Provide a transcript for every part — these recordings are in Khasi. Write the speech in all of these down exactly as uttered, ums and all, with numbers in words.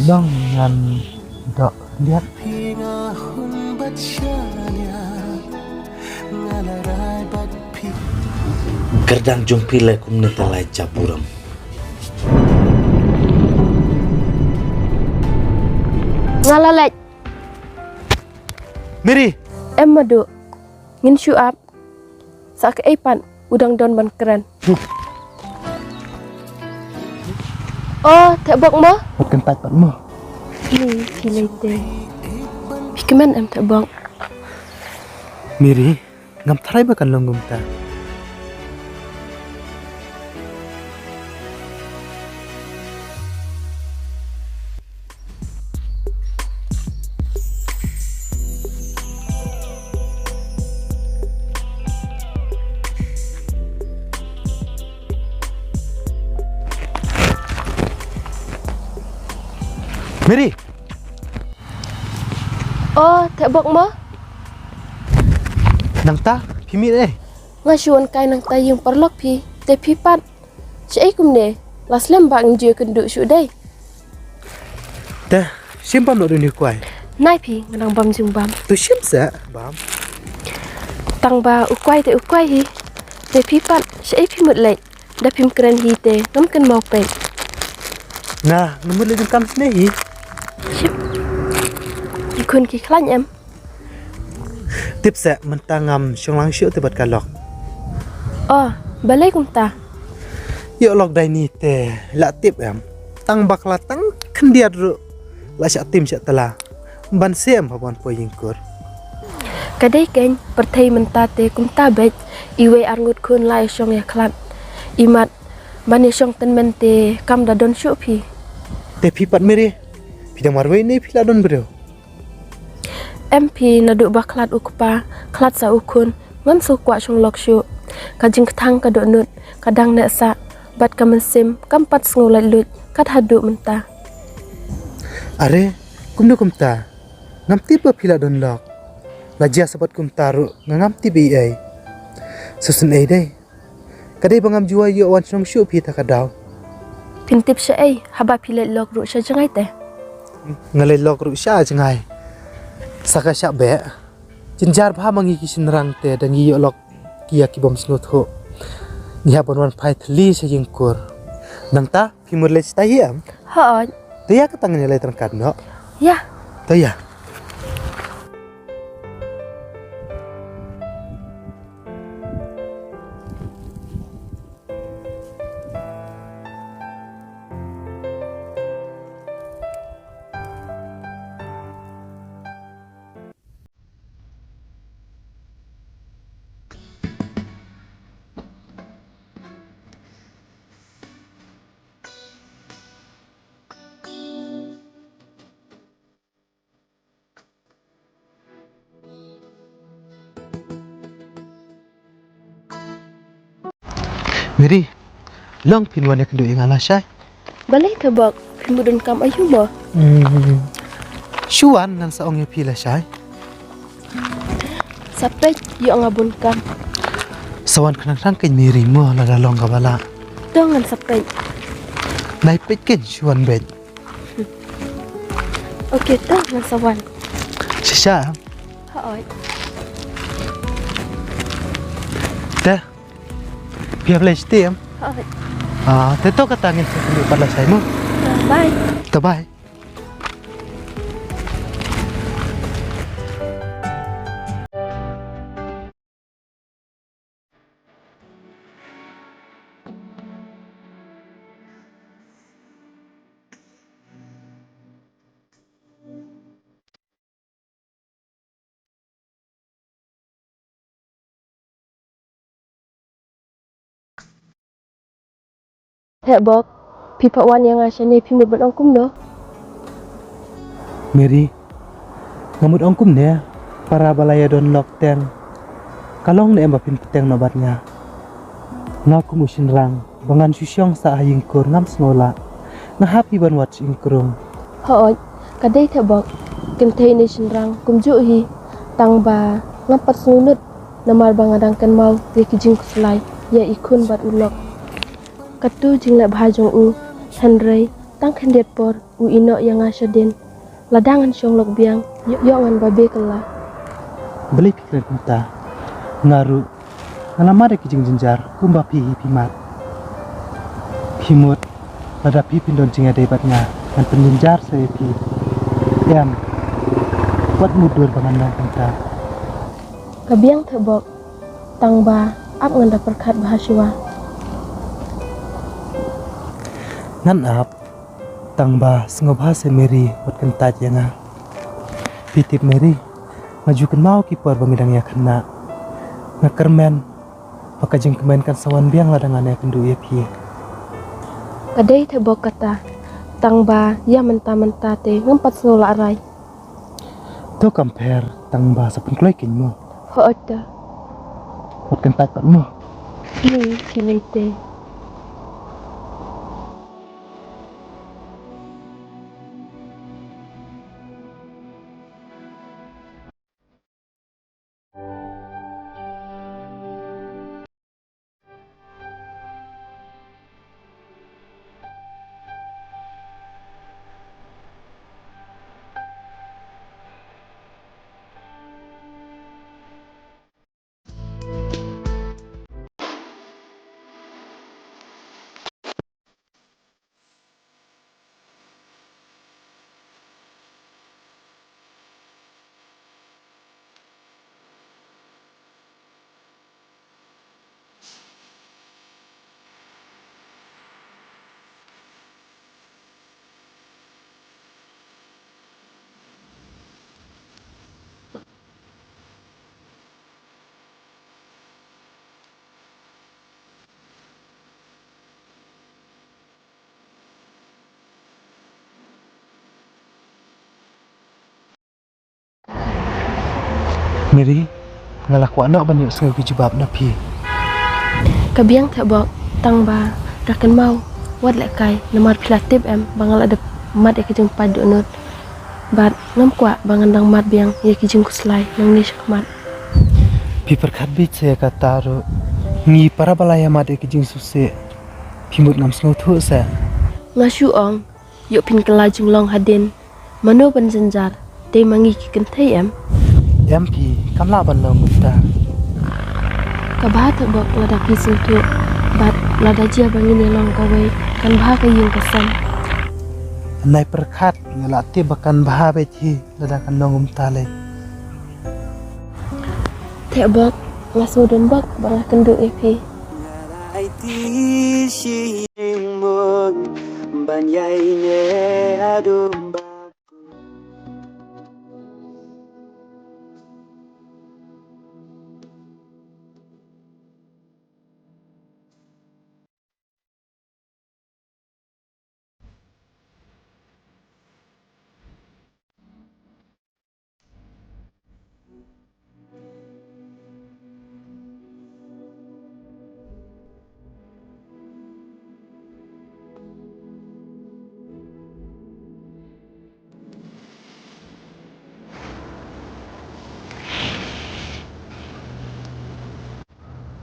Nong ngan dok liat. Kardang jong phi lai kumne te lai jaburam. Nga la leit. Mary. Em madu. Ngin shu ap. Sa kaei pat u dang don ban kren. Oh, theh bok mo? Wat kyntait pat mo. Ni, phi lei te. Phi kmen em theh bok? Mary, ngam tharai ba kan long kumta. Mary. Oh, theh bok mo? Nangta, phi mih eh? Nga shu wan kai nangta ïing paralok phi, te phi pat. Shaei kumne, la slem ba ngin ju ïakynduh shuh dei. Te, shim bam noh da une u kwai. Nai phi, nga dang bam jong bam. To shim sa, bam. Tang ba u kwai te u kwai hi. Te phi pat, shaei phi mut leit. Da phim kren hi te, ngam kynmaw peit. Na, ngam mut leit jingkam shane hi. Shim. Ki khun ki khlaiñ em? Tip seh, mynta ngam shong lang shuh te bad ka lok. Oh, balei kumta? Ïoh lok dai ni te, la tip em. Tang bakla tang khyndiat ruh. La shah tim shah tala. Ban sem ha ban poi ïingkur. Ka dei kein, pyrthei mynta te kumta beit, iwei arngut khun la ïa shong ïa khlad. Imat, ban ïa shong tymmen te kam da don shuh phi. Te phi pat Mary, phi dang marwei ne phi la don briew? Em phi naduh ba khlad u kpa, khlad sa u khun, ngam sngewkwah shong lok shuh. Ka jingkthang ka dohnud, ka dang neh sah, bad ka mynsiem, kam pat sngew laitluid, kat haduh mynta. Are, kumno kumta? Ngam tip ba phi la don lok. La jia sa bad kumta ruh, nga ngam tip ei ei. Sa sngewsih dei. Ka dei ba ngam ju ïoh wan shnong shuh phi ta ka daw. Phin tip shaei, haba phi leit lok ruh sha jngai te. Nga leit lok ruh sha jngai. Sa ka shah beh. Jynjar bha ma ngi ki shynrang te da ngi ïoh lok ki ïa ki bym sngewthuh. Ngi hap ban wan phai thylli sha ïingkur. Nangta, phi mut leit shatai hi em? Hooid. Te ïa kata ngin ïa leit ryngkat noh. Ïa. Te ïa. Mary, long phin wan ïakynduh ïa nga lashai? Balei te bok, phi mut donkam aïu mo? Hmm. Shu wan ngan sa ong ïa phi lashai. Sa peit, ïoh nga bun kam. Sa wan khnang khnang kein Mary mo, lada long kaba lah. To ngan sa peit. Nai peit kein, shu wan beit. Ok, to ngan sa wan. Shisha. Hooid. Te. Phi hap leit shatei em? Hooid. Ah, te to kata ngin sa kynduh pat lashai mo. Bye. To bye. Theh bok, phi pat wan ïa nga shane phi mut ban ong kumno? Mary, nga mut ong kumne, para ba la ïa don lok teng. Ka long ne em ba phin bteng noh bad nga? Nga kum u shynrang ba ngan shu shong sah ha ïingkur ngam sngew lah. Nga hap hi ban wad sha ïingkrung. Hooid, ka dei theh bok. Kynthei ne shynrang kumjuh hi. Tang ba ngam pat sngewnud namar ba nga dang kynmaw ïa ki jingkhuslai ïa i khun bad u lok. Katto jingleh bha jong u, hynrei Tang khyndiat por u ïehnoh ïa nga shadien. Lada ngan shong lok biang, ïoh, ïoh ngan ba bekylla. Balei phi kren kumta? Nga ruh nga la mad ïa ki jingjynjar kumba phi hi phi mad. Phi mut lada phi phin don jingïadei bad nga, ngan pynjynjar sa ïa phi. Em, wat mutdur ba ngan long kumta. Ka biang Thebok, tang ba ap ngan da pyrkhat bha shuwa. Ngan ap, tang ba sngewbha se Mary, wat kyntait ïa nga. Phi tip Mary, nga ju kynmaw ki por ba ngi dang ïakhynnah. Nga kyrmen ba ka jingkmen kan sa wan biang lada ngan ïakynduh ïa phi. Ka dei Thebok kata, tang ba ïa mynta mynta te ngam pat sngew lah rai. To kam pher, tang ba sa pynkloi keiñ mo. Hooid te. Wat kyntait pat mo. Ni, chi lei te. Mary, nga la kwah noh ban ïohsngew ki jubab na phi. Ka biang Thebok, tang ba da kynmaw wat lehkai, namar phi la tip em ba nga la dep mad ïa ka jingpait dohnud. Bad ngam kwah ba ngan dang mad biang ïa ki jingkhuslai nangne shakhmat. Phi pyrkhat beit seh ïa kata ruh. Ngi para ba la ïa mad ïa ki jingsngewsih. Phi mut ngam sngewthuh seh. Nga shu ong, ïoh phin kylla jinglong hadien. Mano ban jynjar, dei ma ngi ki kynthei em? Em phi, kam lah ban long kumta. Ka bha Thebok lada phi sngewthuh, bad lada jia ba ngin ïalong kawei, kan bha ka ïing ka sem. Nai pyrkhat, nga la tip ba kan bha beit hi, lada kan long kumta lei. Thebok, nga sngewdon bok ba nga kynduh ïa phi. Nga la aiti shi jingmut ban ïaineh haduh ba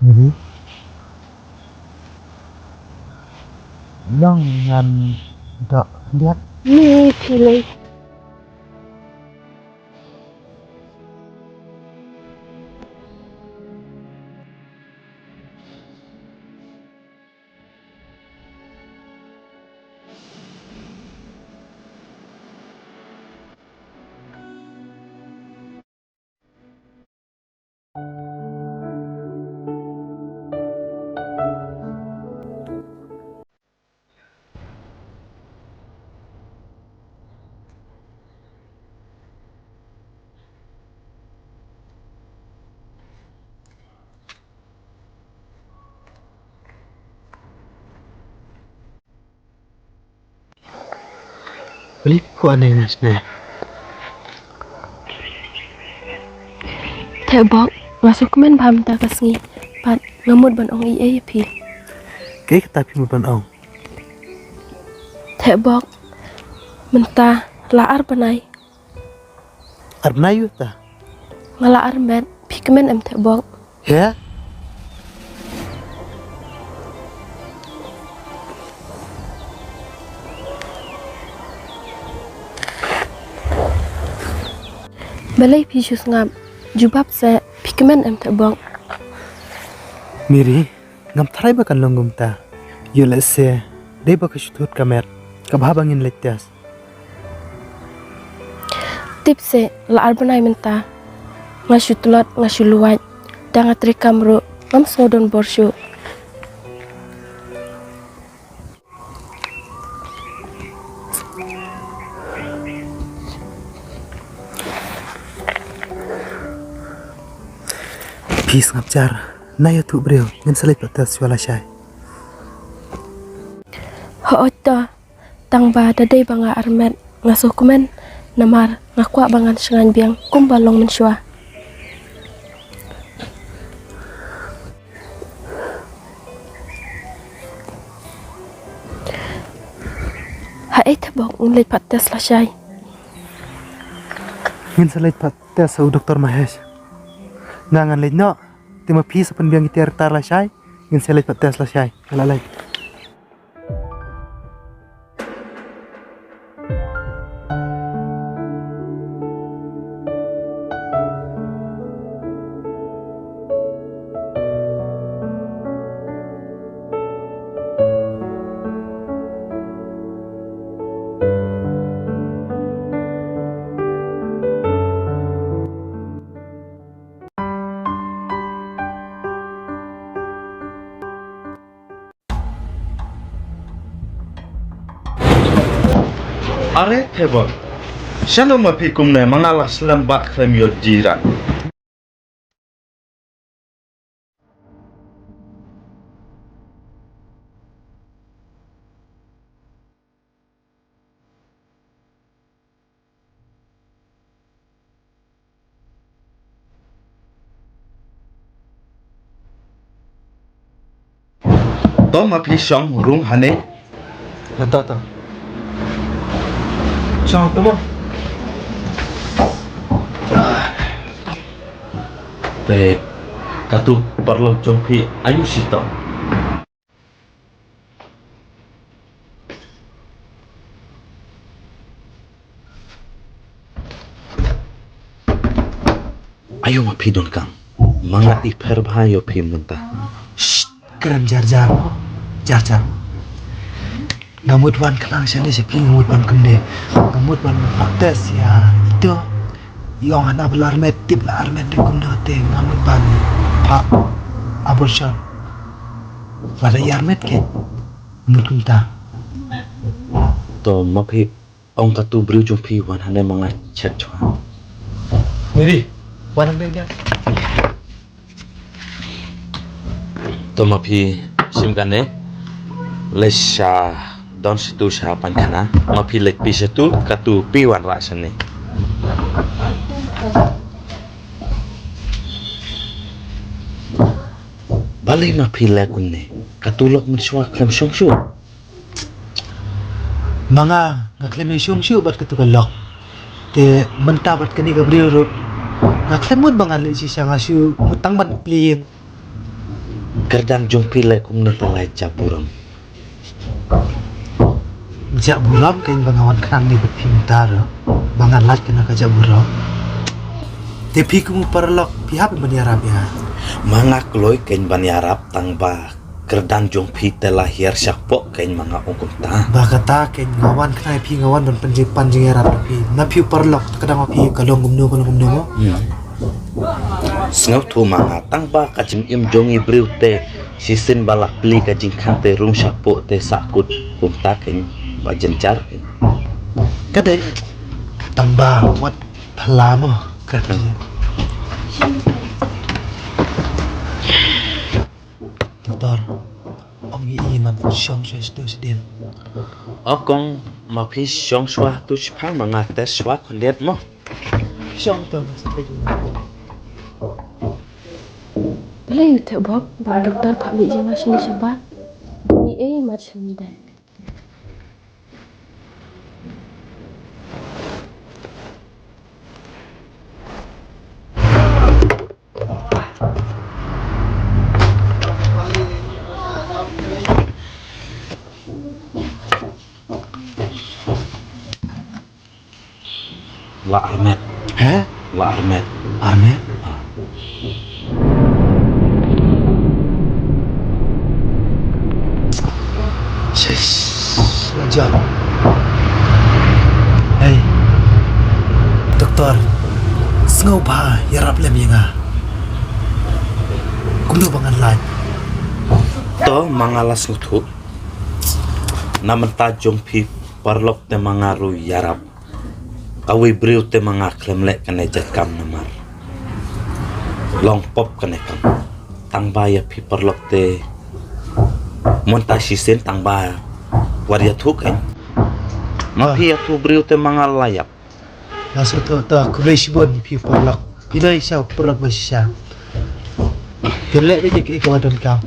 Mary, long ngan doh khyndiat. Ni phi lei. Balei phi khuh hangne hangne? Thebok, nga sngewkmen bha mynta ka sngi. Bad nga mut ban ong ei ei ïa phi. Kaei kata phi mut ban ong? Thebok, mynta la ar bnai. Ar bnai ïa kata? Nga la armet, phi kmen em Thebok? He? Balei phi shu sngap? Jubab se, phi kmen em Thebok? Miri, ngam tharai ba kan long kumta. Ïoh lehse dei ba ka shu thut ka met, ka bha ba ngin leit test. Tip se, la ar bnai mynta. Nga shu tlot, nga shu luwait. Da nga trei kam ruh, ngam sngew don bor shuh. Phi sngap jar, na ïathuh briew, ngin sa leit pat test shuwa lashai. Hooid to, tang ba da dei ba nga armet, nga sngewkmen, namar nga kwah ba ngan shngaiñ biang kumba long mynshuwa. Haei Thebok, ngin leit pat test lashai. Ngin sa leit pat test ha u Doktor Mahesh. Nga ngan leit noh, te ma phi sa pynbiang ïa ki tiar tar lashai, ngin sa leit pat test lashai. Nga la leit. Are Thebok, shano ma phi kumne, ma nga la slem bad khlem ïoh jingïarap. To ma phi shong rung hangne. To, to. Shong to mo. Te katu paralok jong phi aïu shi to? Aïu ma phi donkam? Ma nga i pher bha ïa phi mynta. Shh, kren jar jar. Jar jar. Nga mut ban khnang shane sha phi, nga mut ban kynde. Nga mut ban practice ïa ito. Ïong hana ba la armet, tip la armet de kumno te nga mut ban phah abortion. Lada ïa armet ke mut kumta. To ma phi ong katu briew jong phi wan hangne ma nga chet shuwa. Miri, wan hangne. To ma phi shim kane, leit sha don shatu sha paikhana, ma phi leit phi shatu, katu phi wanrah shane. Balei ma phi leh kumne, katu lok mynshuwa khlem shong shuh. Ma nga, nga khlem ïa shong shuh bad katu ka lok. Te mynta bad kane ka briew ruh, nga khlem mut ba ngan leit shisha, nga shu mut tang ban plie. Kyrdan jong phi leh kumne te la jia burom. Jia burom kein ba nga wan khnang ne bad phi mynta ruh, ba nga lait kane ka jia burom. Te phi kum u paralok phi hap ban ïarap ïa nga. Ma nga kloi kein ban ïarap tang ba kyrdan jong phi te la hiar shapoh kein ma nga ong kumta. Ba kata kein nga wan khnang ïa phi, nga wan ban pynjah pan jingïarap ïa phi. Na phi u paralok te ka dang ma phi ka long kumno ka long kumno mo. Hmm. Sngewthuh ma nga tang ba ka jingim jong i briew te shisien ba la plie ka jingkhang te rung shapoh te sahkut kumta kein ba jynjar kein. Ka dei tang ba wat phylla mo ka. Hmm. Doktor, ong i i man shong shuwa tu sdien. O kong, ma phi shong shuwa tu shipang ma nga test shuwa khyndiat mo. Shong tu. Balei u Thebok ba doktor phah beit ïa nga shane shabar? Ni ei mat shane dei. La armet. He? La armet. Armet? Ah. Shish. Jam. Hey. Doktor. Sngewbha ïarap lem ïa nga. Kumno ba ngan lait? To ma nga la sngewthuh. Na mynta jong phi paralok te ma nga ruh ïarap. Kawei briew te ma nga khlem leh kane jait kam namar long pop kane kam. Tang ba ïa phi paralok te mynta shisien tang ba wat ïathuh kein. Ma phi ïathuh briew te ma nga la ïap. Nga sngewthuh, to khublei shibun phi paralok. Phi dei sha paralok ba shisha. Phi leh beit ïa kaei kaba donkam.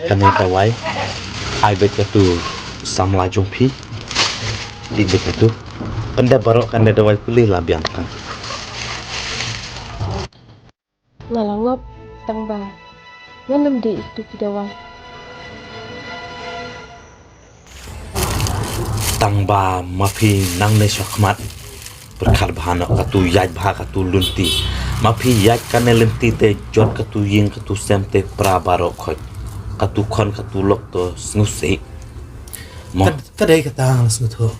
Kane dawai ai beit ïa tu samla jong phi. Dih beit ïa tu. Kane baroh kane dawai pule la biang kan. Nga la ngop tang ba ngan ym dih ïa kitu ki dawai. Tang ba ma phi nangne sha khmat. Pyrkhat bha noh katu ïaid bha katu lynti. Ma phi ïaid kane lynti te jot katu ïing katu sem te pra baroh khoit. Katu khon katu lok to sngewsih. Mo. Ka dei kata nga la sngewthuh.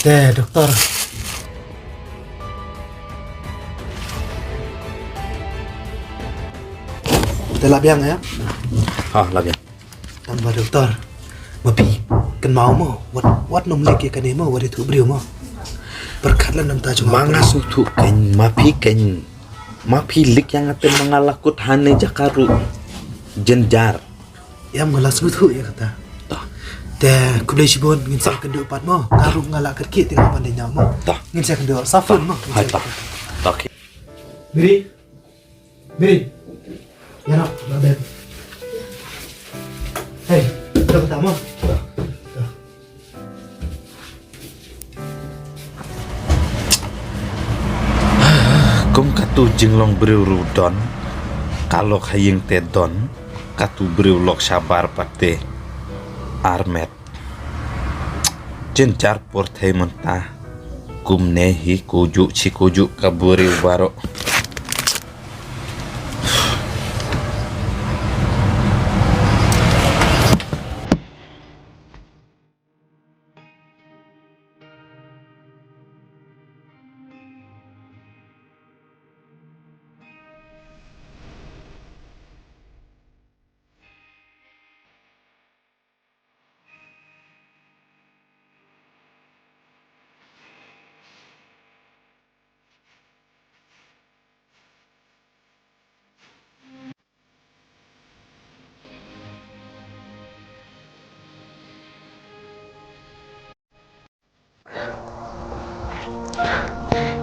Te doktor. Te la biang ïa? Ha, la biang. Tang ba doktor. Ma phi kynmaw mo wat wat nym leh ïa kane mo wat ïathuh briew mo. Pyrkhat lem namar ta jong nga. Ma nga sngewthuh kein ma phi kein. Ma phi leh ïa nga te ma nga la kut hane jaka ruh. Jynjar. Em nga la sngewthuh ïa kata. Te khublei shibun ngin sa kynduh pat mo. Ka ruh nga la kyrkieh te nga pan dei mo. Ngin sa kynduh sa phone mo. Hai ta. Okay. Miri. Miri. Ïa noh, ba beb. Hei, ïa noh kata mo. Kum katu jinglong briew ruh don, ka lok ha ïing te don, katu briew lok shabar pat te armet. Jynjar por thei mynta. Kumne hi kujuh chi kujuh ka briew baroh.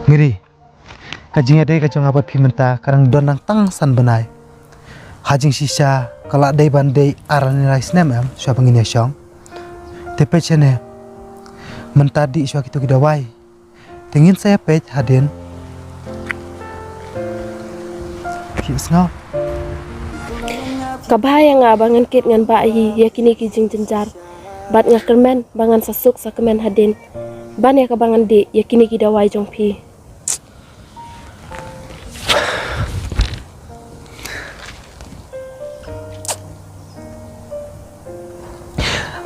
Miri, ka jingïadei ka jong nga bad phi mynta ka dang don nangta tang san bnai. Ha jingshisha ka la dei ban dei ar lane lai snem em shuwa ba ngin ïashong. Te peit shane mynta dih shuwa kito ki dawai. Te ngin sa ïa peit hadien. Ki sngaw. Ka bha ïa nga ba ngan kit ngan bah hi ïa kine ki jingjynjar. Bad nga kyrmen ba ngan sa suk sa kmen hadien. Ban ïa kaba ngan dih ïa kine ki dawai jong phi.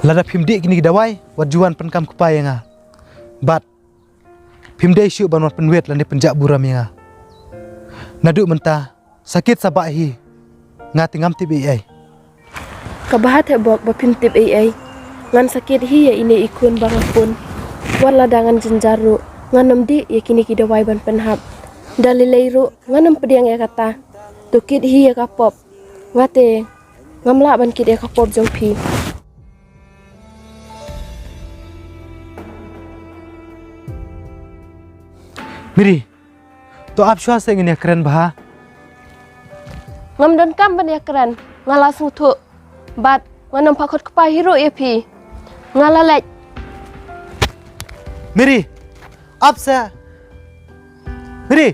Lada phim dih kine ki dawai wat ju wan pynkam kpa ïa nga. Bad phim dei shuh ban wan pynwit lane pynjah burom ïa nga. Naduh mynta sa kit sa bah hi. Nga te ngam tip ei ei. Ka bha te bok ba phim tip ei ei. Ngan sa kit hi ïa ine i khun ba nga pun. Wat lada ngan jynjar ruh ngan ym dih ïa kine ki dawai ban pynhap. Da lei lei ruh ngan ym pdiang ïa kata. To kit hi ïa ka pop. Nga te ngam lah ban kit ïa ka pop jong phi. Miri, to ap shuwa seh ngin ïakren bha. Ngam donkam ban ïakren, nga la sngewthuh. Bad ngan ym phah khot kpa hi ruh ïa phi. Nga la leit. Miri, ap seh. Miri.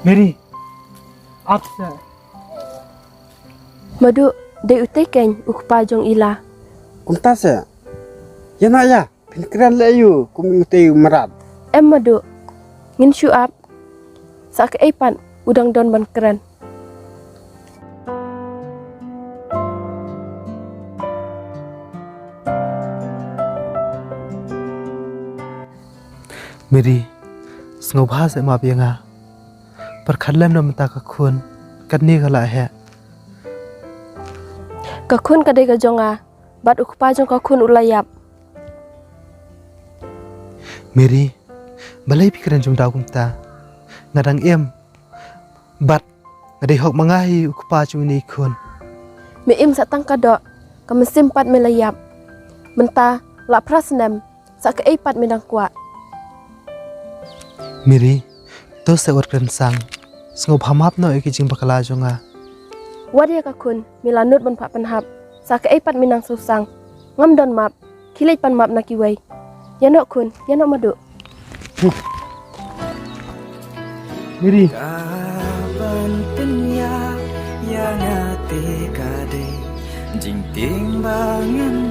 Mary, ap seh. Madu, dei utei keiñ u kpa jong i la. Kumta seh. Ïa na ïa, phin kren leh ïa u kum i utei u mrad. Em Madu, ngin shu ap. Sa kaei pat u dang don ban kren. Mary, sngewbha seh map ïa nga. Pyrkhat lem na mynta ka khun, katne ka la heh. Ka khun ka dei ka jong nga, bad u kpa jong ka khun u la ïap. Mary, balei phi kren jumdaw kumta? Nga dang im. Bad nga dei hok ma nga hi u kpa jong une i khun. Me im sa tang ka doh, ka mynsiem pat me la ïap. Mynta la phra snem, sa kaei pat me dang kwah. Mary, to seh wat kren sang. Sngewbha map noh ïa ki jingbakla jong nga. Wat ïa ka khun, me la nud ban phah pynhap. Sa kaei pat me nang sngewsang. Ngam don map. Khie leit pan map na kiwei. Ïa noh khun, ïa noh Madu. Mary. Ka ban pynïap ïa nga te ka dei jingtieng ba ngan